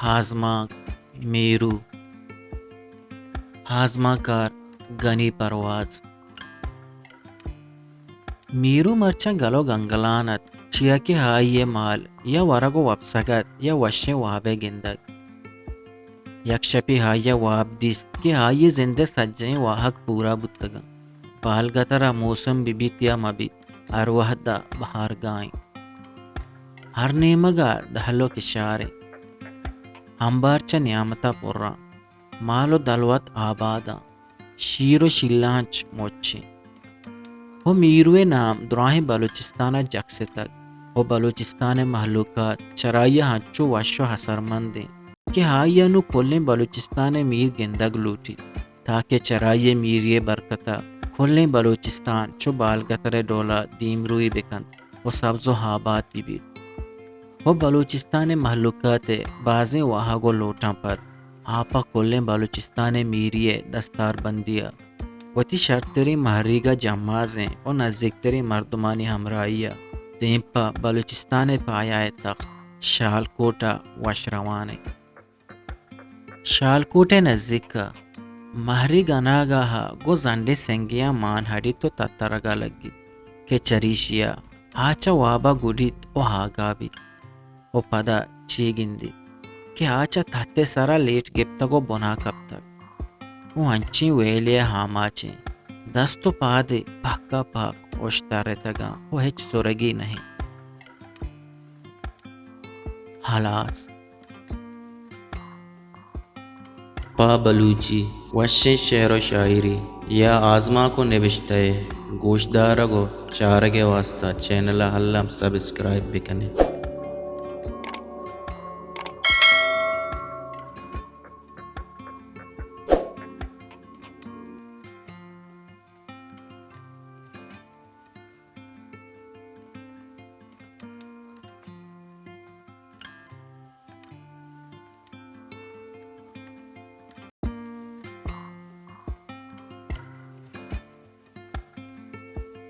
آزمانک، میرو۔ آزمانکار گنی پرواز۔ میرو مرچاں گل ءُ گنگلان اَت، چیا کہ آئی ءِ مال یا ورگ ءُ وپسگ اَت یا وشیں وابے گندگ۔ یک شپے آئی ءَ واب دیست کہ آئی ءِ زند ءِ سجہیں واہگ پورا بوتگ اَنت۔ بالگتر ءَ موسم بہ بیت یا مہ بیت، ہر وہد ءَ بہارگاہ اِنت۔ ہر نیمگ ءَ دہل ءُ کشار اِنت۔ امبار چہ نیامت ءَ پر اَنت۔ مال ءُ دلوت آباد اَنت۔ شیر ءُ شیلانچ مچ اَنت۔ ءُ میرو ءِ نام دراہیں بلوچستان ءَ جکستگ ءُ بلوچستان ءِ مہلوکات چرائی ءَ انچو وش ءُ اثرمند اَنت کہ آئی ءَ نوں کلیں بلوچستان ءِ میر گندگ لوٹیت، تاکہ چرائی ءِ میری ءِ برکت ءَ کلیں بلوچستان چو بالگتر ءِ ڈول ءَ دیمروئی بہ کنت ءُ سبز ءُ آباد بہ بیت۔ ءُ بلوچستان ءِ مہلوکات ءِ بازیں واہگ ءُ لوٹاں پد آ پہ کلیں بلوچستان ءِ میری ءِ دستاربندی ءَ وتی شرتریں مہریگ ءَ جمازیں ءُ نزیکتریں مردمانی ہمراہی ءَ دیم پہ بلوچستان ءِ پایا ءِ تخت شالکوٹ ءَ وش روان اَنت۔ شالکوٹ ءِ نزیک ءَ مہریگ اناگاہ ءَ گوں زنڈیں سنگیاں مان ہڈیت ءُ تترگ ءَ لگیت کہ چریشی ءَ آ چہ واب ءَ گڈیت ءُ آگاہ بیت ءُ پدا چے گندیت کہ آ چہ تہت ءِ سرا لیٹ گپتگ ءُ بنا کپتگ ءُ انچیں ویلے ءِ آماچ اِنت، دست ءُ پاد ئے پہک ءَ پہک اوشتارتگ اَنت ءُ ہچ سرگی نہ اِنت۔ ہلاس۔ پہ بلوچی وشیں شعر ءُ شاعری یا آزمانک ءُ نبشتہ ءِ گوشدارگ ءُ چارگ ءِ واستہ چینل ءَ الم سبسکرائب بہ کن ات۔